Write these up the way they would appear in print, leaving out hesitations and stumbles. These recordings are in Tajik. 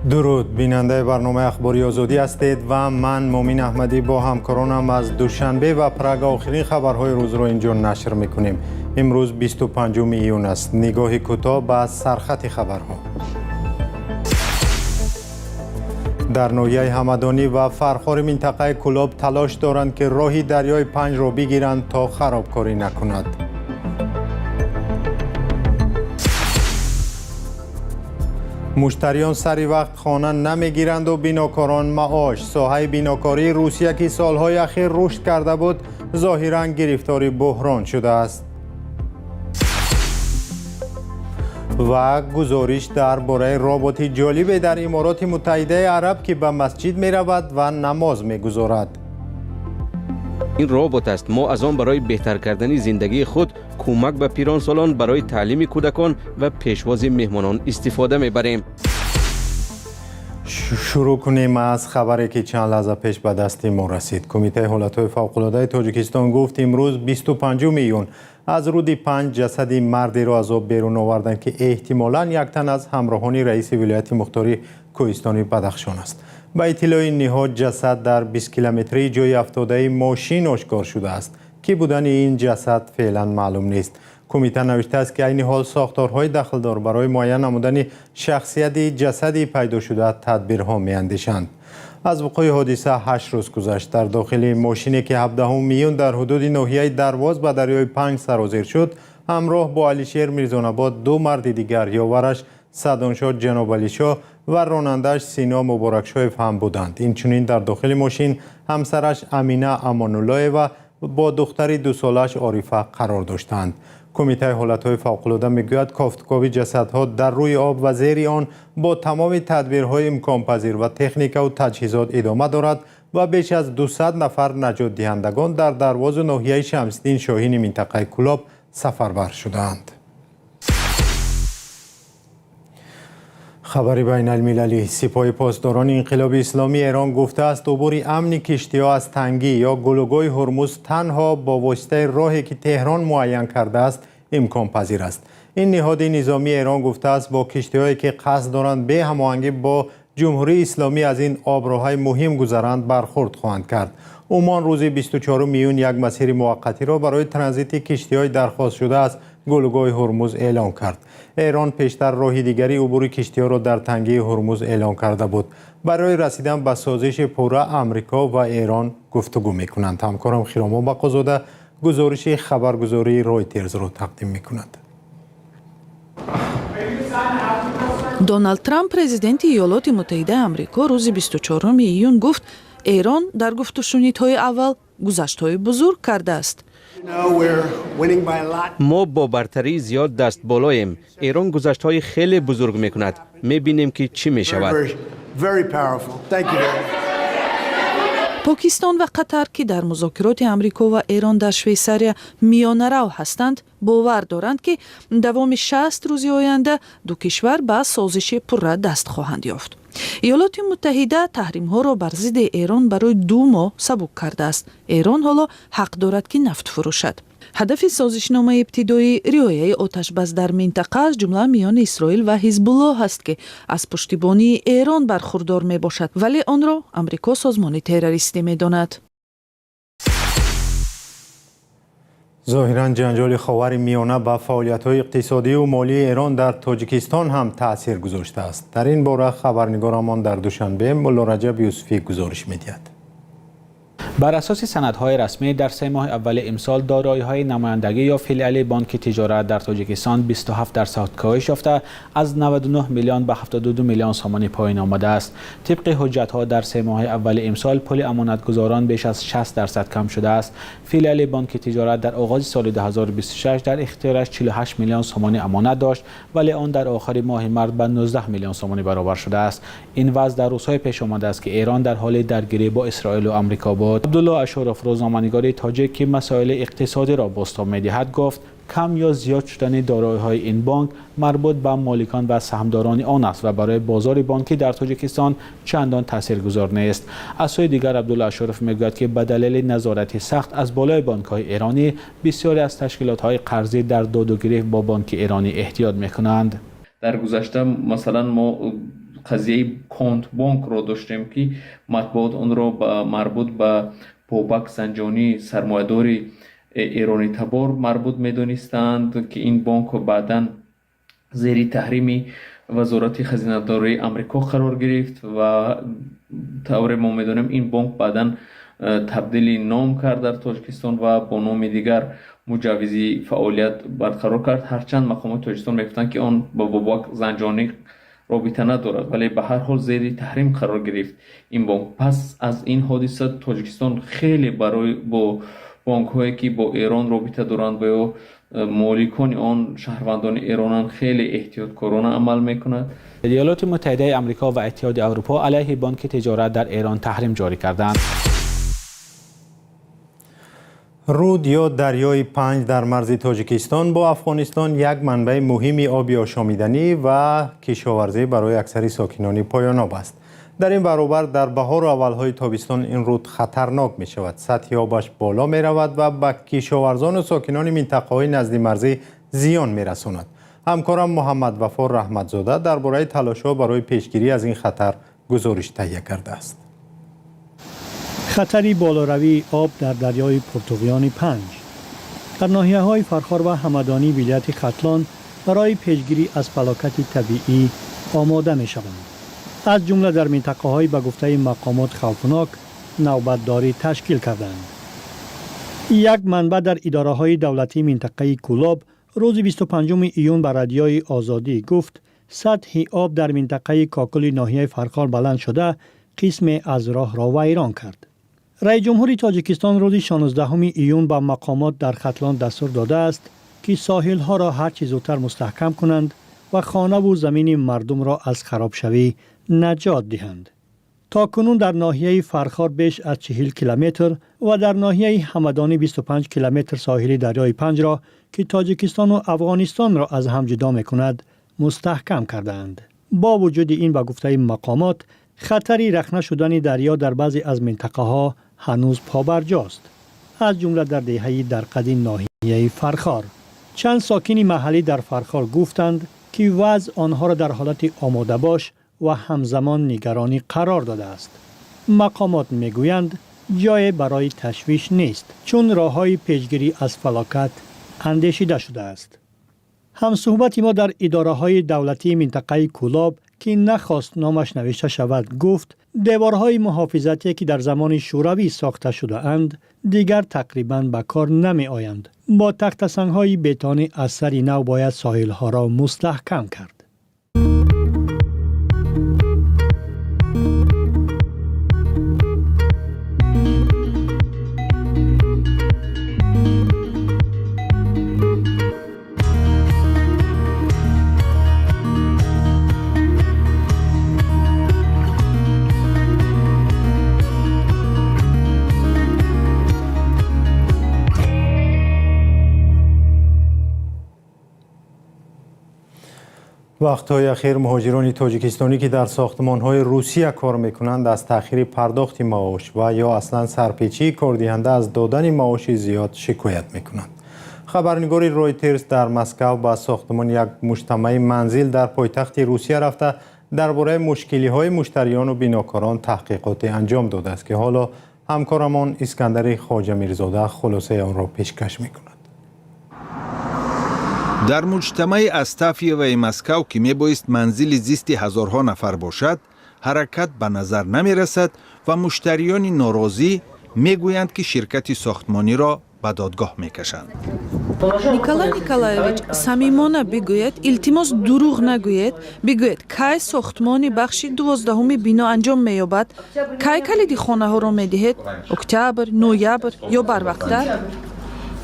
Дуруд, бинандаи барномаи Ахбори Озодӣ ҳастед ва ман Мумин Аҳмадӣ бо ҳамкоронам аз Душанбе ва Прага охирин хабарҳои рӯзро инҷо нашр мекунем. Имрӯз 25 июн аст. Нигоҳи кӯтоҳ ба сархати хабарҳо. Дар ноҳияи Ҳамадонӣ ва Фархори минтақаи Кӯлоб талош доранд, ки роҳи дарёи Панҷро бигиранд, то харобкорӣ накунад. Муштариён сари вақт хона намегиранду бинокорон маош. Соҳаи бинокории Русия, ки солҳои ахир рушд карда буд, зоҳиран гирифтори буҳрон шудааст. Ва гузориш дар бораи роботи ҷолибе дар Имороти Муттаҳидаи Араб, ки ба масҷид меравад ва намоз мегузорад. Ин робот аст. Мо аз он барои беҳтар кардани зиндагии худ, кӯмак ба пиронсолон, барои таълими кӯдакон ва пешвози меҳмонон истифода мебарем. Шурӯъ кунем аз хабаре, ки чанд лаҳза пеш ба дасти мо расид. Кумитаи ҳолатҳои фавқулодаи Тоҷикистон гуфт, имрӯз, 25 июн, аз рӯди Панҷ ҷасади мардеро аз об берун оварданд, ки эҳтимолан як тан аз ҳамроҳони раиси вилояти мухтори Кӯҳистони Бадахшон аст. Ба иттилои ниҳод, ҷасад дар 20 километрии ҷои афтодаи мошин ошкор шудааст. Кӣ будани ин ҷасад феълан маълум нест. Кумита навиштааст, ки айни ҳол сохторҳои дахлдор барои муайян намудани шахсияти ҷасади пайдошуда тадбирҳо меандешанд. Аз вуқӯи ҳодиса 8 рӯз гузашт. Дар дохили мошине, ки 17 июн дар ҳудуди ноҳияи Дарвоз ба дарёи Панҷ сарозер шуд, ҳамроҳ бо Алишер Мирзонабод ду марди дигар, ёвараш Садоншоҳ Ҷанобалишоҳ ва ронандааш Сино Муборакшоев ҳам буданд. Инчунин дар дохили мошин ҳамсараш Амина Амонуллоева бо духтари дусолааш Орифа қарор доштанд. Кумитаи ҳолатҳои фавқулода мегӯяд, кофтукови ҷасадҳо дар рӯи об ва зери он бо тамоми тадбирҳои имконпазир ва техникаву таҷҳизот идома дорад ва беш аз 200 нафар наҷотдиҳандагон дар Дарвозу ноҳияи Шамсиддин Шоҳини минтақаи Кӯлоб сафарбар шудаанд. Хабари байналмилалӣ: Сипоҳи Посдорони Инқилоби Исломии Эрон гуфтааст, убури амни киштиҳо аз тангӣ ё гулӯгоҳи Ҳурмуз танҳо бо воситаи роҳе, ки Теҳрон муайян кардааст, имконпазир аст. Ин ниҳоди низомии Эрон гуфтааст, бо киштиҳое, ки қасд доранд бе ҳамоҳангӣ бо Ҷумҳурии Исломӣ аз ин оброҳаи муҳим гузаранд, бархӯрд хоҳанд кард. Умон рӯзи 24 июн як масири муваққатиро барои транзити киштиҳои дархостшуда аз гулӯгоҳи Ҳурмуз эълон кард. Эрон пештар роҳи дигари убури киштиҳоро дар тангии Ҳурмуз эълон карда буд. Барои расидан ба созиши пурра Амрико ва Эрон гуфтугӯ мекунанд. Ҳамкорам Хиромон Бақозода гузориши хабаргузории Ройтерзро тақдим мекунад. Доналд Трамп, президенти Иёлоти Муттаҳидаи Амрико, рӯзи 24 июн гуфт, Эрон дар гуфтушунидҳои аввал гузаштҳои бузург кардааст. Мо бо бартарии зиёд даст болоем. Эрон гузаштҳои хеле бузург мекунад. Мебинем, ки чӣ мешавад. Покистон ва Қатар, ки дар музокироти Амрико ва Эрон дар Швейсария миёнарав ҳастанд, бовар доранд, ки давоми 60 рӯзи оянда ду кишвар ба созиши пурра даст хоҳанд ёфт. Иёлоти Муттаҳида таҳримҳоро бар зидди Эрон барои 2 моҳ сабук кардааст. Эрон ҳоло ҳақ дорад, ки нафт фурӯшад. Ҳадафи созишномаи ибтидоӣ риояи оташбас дар минтақа, аз ҷумла миёни Исроил ва Ҳизбуллоҳ аст, ки аз пуштибонии Эрон бархурдор мебошад, вале онро Амрико созмони террористӣ медонад. Зоҳиран ҷанҷоли Ховари Миёна ба фаъолиятҳои иқтисодию молии Эрон дар Тоҷикистон ҳам таъсир гузоштааст. Дар ин бора хабарнигорамон дар Душанбе Муллораҷаб Юсуфӣ гузориш медиҳад. Бар асоси санадҳои расмӣ, дар 3 моҳи аввали имсол дороиҳои намояндагӣ ё филиали Бонки Тиҷорат дар Тоҷикистон 27% коҳиш ёфта, аз 99 миллион ба 72 миллион сомонӣ поён омадааст. Тибқи ҳуҷҷатҳо, дар 3 моҳи аввали имсол пули амонатгузорон беш аз 60% кам шудааст. Филиали Бонки Тиҷорат дар оғози соли 2026 дар ихтиёраш 48 миллион сомонӣ амонат дошт, вале он дар охири моҳи март ба 19 миллион сомонӣ баробар шудааст. Ин вазъ дар рӯзҳое пеш омадааст, ки Эрон дар ҳоли даргирӣ бо Исроилу Амрико буд. Абдулло Ашуров, рӯзноманигори тоҷик, ки масоили иқтисодиро бозтоб медиҳад, гуфт, кам ё зиёд шудани дороиҳои ин бонк марбут ба моликон ва саҳмдорони он аст ва барои бозори бонкӣ дар Тоҷикистон чандон таъсиргузор нест. Аз сӯи дигар, Абдулло Ашуров мегӯяд, ки ба далели назорати сахт аз болои бонкҳои эронӣ, бисёре аз ташкилотҳои қарзӣ дар доду гирифт бо бонки эронӣ эҳтиёт мекунанд. Дар гузашта, масалан, мо Қазияи Контбонкро доштем, ки матбуот онро марбут ба Бобак Занҷонӣ, сармоядори эронитабор, марбут медонистанд, ки ин бонк баъдан зери таҳрими Вазорати хазинадории Амрико қарор гирифт ва тавре мо медонем, ин бонк баъдан табдили ном кард дар Тоҷикистон ва бо номи дигар муҷаввизи фаъолият барқарор кард. Ҳарчанд мақомоти Тоҷикистон мегуфтанд, ки он ба Бобак Занҷонӣ робита надорад, вале ба ҳар ҳол зери таҳрим қарор гирифт ин бонк. Пас аз ин ҳодиса Тоҷикистон хеле барои бо бонкҳое, ки бо Эрон робита доранд ва ё моликони он шаҳрвандони эронанд, хеле эҳтиёткорона амал мекунад. Иёлоти Муттаҳидаи Амрико ва Иттиҳоди Аврупо алайҳи Бонки Тиҷорат дар Эрон таҳрим ҷорӣ карданд. Руд ё дарёи Панҷ дар марзи Тоҷикистон бо Афғонистон як манбаи муҳими оби ошомиданӣ ва кишоварзӣ барои аксари сокинони поёноб аст. Дар ин баробар дар баҳору аввалҳои тобистон ин руд хатарнок мешавад. Сатҳи обаш боло меравад ва ба кишоварзону сокинони минтақаҳои наздимарзӣ зиён мерасонад. Ҳамкорам Муҳаммад Вафор Раҳматзода дар бораи талошҳо барои пешгирӣ аз ин хатар гузориш таҳия кардааст. Хатари болоравии об дар дарёи пуртуғёни Панҷ дар ноҳияҳои Фархор ва Ҳамадонии вилояти Хатлон барои пешгирӣ аз фалокати табиӣ омода мешаванд. Аз ҷумла дар минтақаҳои ба гуфтаи мақомот хавфнок навбатдорӣ ташкил карданд. Як манбаъ дар идораҳои давлатии минтақаи Кӯлоб рӯзи 25 июн ба Радиои Озодӣ гуфт, сатҳи об дар минтақаи Кокули ноҳияи Фархор баланд шуда, қисме аз роҳро вайрон кард. Раиси ҷумҳури Тоҷикистон рӯзи 16 июн ба мақомот дар Хатлон дастур додааст, ки соҳилҳоро ҳарчи зудтар мустаҳкам кунанд ва хонаву замини мардумро аз харобшавӣ наҷот диҳанд. То кунун дар ноҳияи Фархор беш аз 40 километр ва дар ноҳияи Ҳамадонӣ 25 километр соҳили дарёи Панҷро, ки Тоҷикистону Афғонистонро аз ҳам ҷудо мекунад, мустаҳкам кардаанд. Бо вуҷуди ин, ба гуфтаи мақомот, хатари рахна шудани дарё дар баъзе аз минтақаҳо ҳанӯз побарҷост, аз ҷумла дар деҳаи Дарқади ноҳияи Фархор. Чанд сокини маҳаллӣ дар Фархор гуфтанд, ки вазъ онҳоро дар ҳолати омодабош ва ҳамзамон нигаронӣ қарор додааст. Мақомот мегӯянд, ҷое барои ташвиш нест, чун роҳҳои пешгирӣ аз фалокат андешида шудааст. Ҳамсӯҳбати мо дар идораҳои давлатии минтақаи Кӯлоб, ки нахост номаш навишта шавад, гуфт, деворҳои муҳофизатие, ки дар замони Шӯравӣ сохта шудаанд, дигар тақрибан ба кор намеоянд. Бо тахтасангҳои бетонӣ аз сари нав бояд соҳилҳоро мустаҳкам кард. Вақтҳои ахир муҳоҷирони тоҷикистонӣ, ки дар сохтмонҳои Русия кор мекунанд, аз таъхири пардохти маош ва ё аслан сарпечии кордиҳанда аз додани маоши зиёд шикоят мекунанд. Хабарнигори Ройтерс дар Москав ба сохтмони як муҷтамаи манзил дар пойтахти Русия рафта, дар бораи мушкилиҳои муштариёну бинокорон таҳқиқоте анҷом додааст, ки ҳоло ҳамкорамон Искандари Хоҷамирзода хулосаи онро пешкаш мекунад. Дар муҷтамаи Астафьевои Москав, ки мебоист манзили зисти ҳазорҳо нафар бошад, ҳаракат ба назар намерасад ва муштариёни норозӣ мегӯянд, ки ширкати сохтмониро ба додгоҳ мекашанд. Николай Николаевич, самимона бигӯед, илтимос, дурӯғ нагӯед. Бигӯед, кай сохтмони бахши 12-уми бино анҷом меёбад? Кай калиди хонаҳоро медиҳед? Октябр, ноябр ё барвақттар?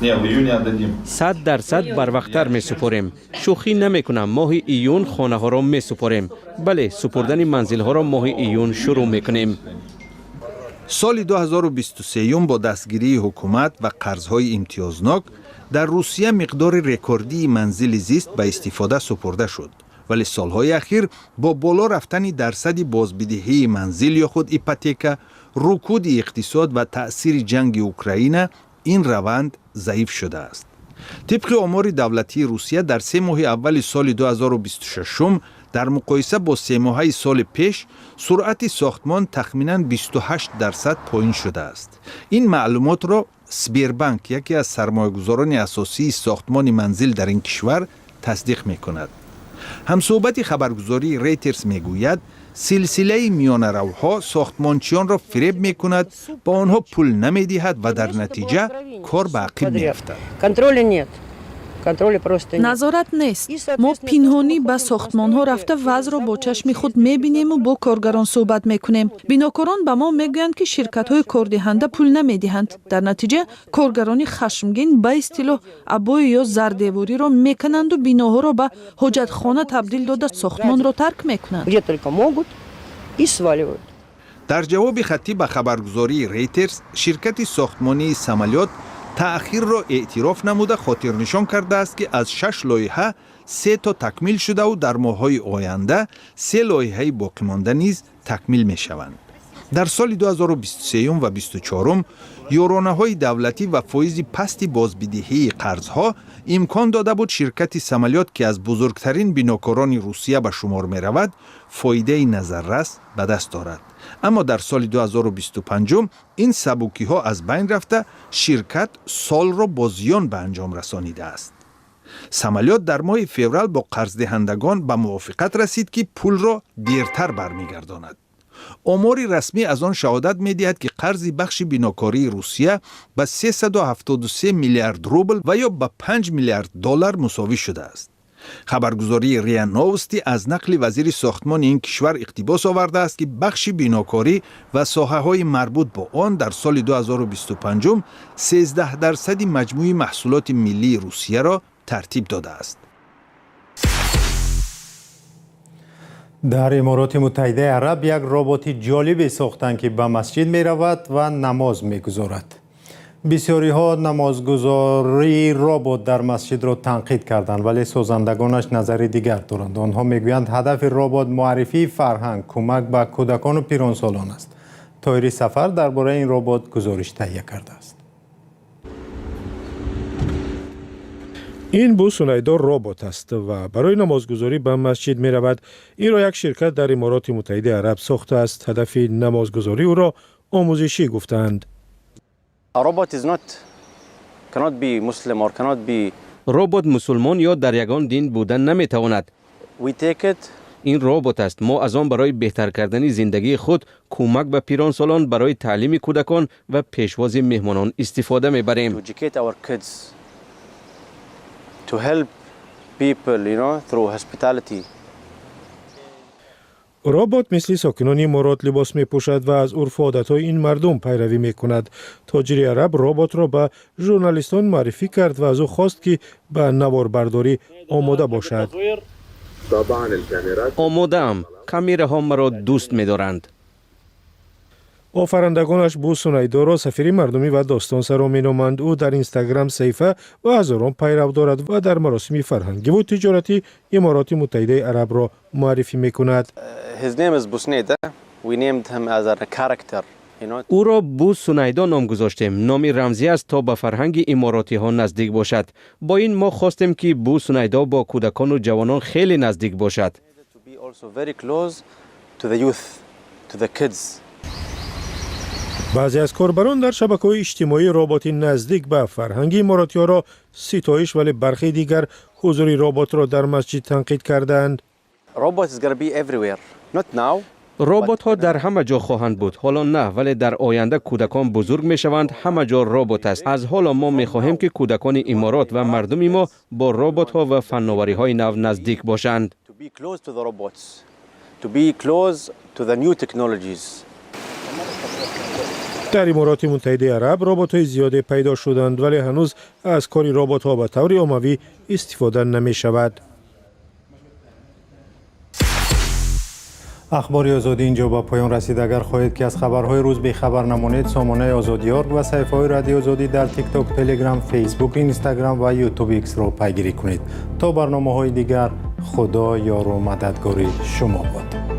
100% барвақттар месупорем. Шӯхӣ намекунам, моҳи июн хонаҳоро месупорем. Бале, супурдани манзилҳоро моҳи июн шурӯъ мекунем. Соли 2023 бо дастгирии ҳукумат ва қарзҳои имтиёзнок дар Русия миқдори рекордии манзили зист ба истифода супурда шуд, вале солҳои ахир бо боло рафтани дарсади бозбидиҳии манзил ё худ ипотека, рукуди иқтисод ва таъсири ҷанги Украина ин раванд заиф шудааст. Тибқи омори давлатии Русия, дар 3 моҳи аввали соли 2026 Дар муқоиса бо семоҳаи соли пеш суръати сохтмон тахминан 28% поин шудааст. Ин маълумотро Сбербанк, яке аз сармоягузорони асосии сохтмони манзил дар ин кишвар, тасдиқ мекунад. Ҳамсӯҳбати хабаргузории Рейтерс мегӯяд, силсилаи миёнаравҳо сохтмончиёнро фиреб мекунад, ба онҳо пул намедиҳад ва дар натиҷа кор ба ақиб меафтад. Контроля нет. Контроля просто нет. Назорат нест. Мо пинҳонӣ ба сохтмонҳо рафта, вазъро бо чашми худ мебинему бо коргарон суҳбат мекунем. Бинокорон ба мо мегӯянд, ки ширкатҳои кордиҳанда пул намедиҳанд. Дар натиҷа коргарони хашмгин ба истилоҳ обои ё зардевориро мекананду биноҳоро ба ҳоҷатхона табдил дода, сохтмонро тарк мекунанд. Где только могут, и сваливают. Дар ҷавоби хаттӣ ба хабаргузории Рейтерс ширкати сохтмонии Самолёт таъхирро эътироф намуда, хотирнишон кардааст, ки аз шаш лоиҳа се то такмил шудаву дар моҳҳои оянда се лоиҳаи боқимонда низ такмил мешаванд. Дар соли 2023 ва 24 ёронаҳои давлатӣ ва фоизи пасти бозбидиҳии қарзҳо имкон дода буд ширкати Самолёт, ки аз бузургтарин бинокорони Русия ба шумор меравад, фоидаи назаррас ба даст орад. Аммо дар соли 2025 ин сабукиҳо аз байн рафта, ширкат солро бо зиён ба анҷом расонидааст. Самолёт дар моҳи феврал бо қарздиҳандагон ба мувофиқат расид, ки пулро дертар бармегардонад. Омори расмӣ аз он шаҳодат медиҳад, ки қарзи бахши бинокории Русия ба 373 миллиард рубл ва ё ба 5 миллиард доллар мусовӣ шудааст. Хабаргузории РИА Новости аз нақли вазири сохтмони ин кишвар иқтибос овардааст, ки бахши бинокорӣ ва соҳаҳои марбут бо он дар соли 2025 13 дарсади маҷмӯи маҳсулоти миллии Русияро тартиб додааст. Дар Имороти Муттаҳидаи Араб як роботи ҷолибе сохтанд, ки ба масҷид меравад ва намоз мегузорад. Бисёриҳо намозгузории робот дар масҷидро танқид карданд, вале созандагонаш назари дигар доранд. Онҳо мегӯянд, ҳадафи робот муаррифии фарҳанг, кӯмак ба кӯдакону пиронсолон аст. Тоҳири Сафар дар бораи ин робот гузориш таҳия кардааст. Ин Бу Сунайдо робот аст ва барои намозгузорӣ ба масҷид меравад. Инро як ширкат дар Имороти Муттаҳидаи Араб сохтааст. Ҳадафи намозгузорӣ ӯро омӯзишӣ гуфтаанд. Робот мусулмон ё дар ягон дин будан наметавонад. Ин робот аст. Мо аз он барои беҳтар кардани зиндагии худ, кӯмак ба пиронсолон, барои таълими кӯдакон ва пешвози меҳмонон истифода мебарем. To help people, through hospitality. Робот мисли сокинони Иморот либос мепӯшад ва аз урфу одатҳои ин мардум пайравӣ мекунад. Тоҷири араб роботро ба журналистон муаррифӣ кард ва аз ӯ хост, ки ба наворбардорӣ омода бошад. Омодаам. Камераҳо маро дӯст медоранд. Офарандагонаш Бу Сунайдоро сафири мардумӣ ва достонсаро меноманд. Ӯ дар Инстаграм саҳифа ва ҳазорон пайрав дорад ва дар маросими фарҳангиву тиҷоратӣ Имороти Муттаҳидаи Арабро муаррифӣ мекунад. Ӯро Бу Сунайдо ном гузоштем. Номи рамзӣ аст, то ба фарҳанги иморотиҳо наздик бошад. Бо ин мо хостем, ки Бу Сунайдо бо кӯдакону ҷавонон хеле наздик бошад. Баъзе аз корбарон дар шабакаҳои иҷтимоӣ роботи наздик ба фарҳанги иморотиҳоро ситоиш, вале бархе дигар ҳузури роботро дар масҷид танқид кардаанд. Роботҳо дар ҳама ҷо хоҳанд буд. Ҳоло на, вале дар оянда кӯдакон бузург мешаванд, ҳама ҷо робот аст. Аз ҳоло мо мехоҳем, ки кӯдакони Иморот ва мардуми мо бо роботҳо ва фанновариҳои нав наздик бошанд. Дар Имороти Муттаҳидаи Араб роботҳои зиёде пайдо шуданд, вале ҳанӯз аз кори роботҳо ба таври оммавӣ истифода намешавад. Ахбори Озодӣ инҷо ба поён расид. Агар хоҳед, ки аз хабарҳои рӯз бехабар намонед, сомонаи Озодиорг ва саҳифаҳои Радиои Озодӣ дар Тикток, Телеграм, Фейсбук, Инстаграм ва Ютуб Иксро пайгирӣ кунед. То барномаҳои дигар, Худо ёру мададгори шумо бод.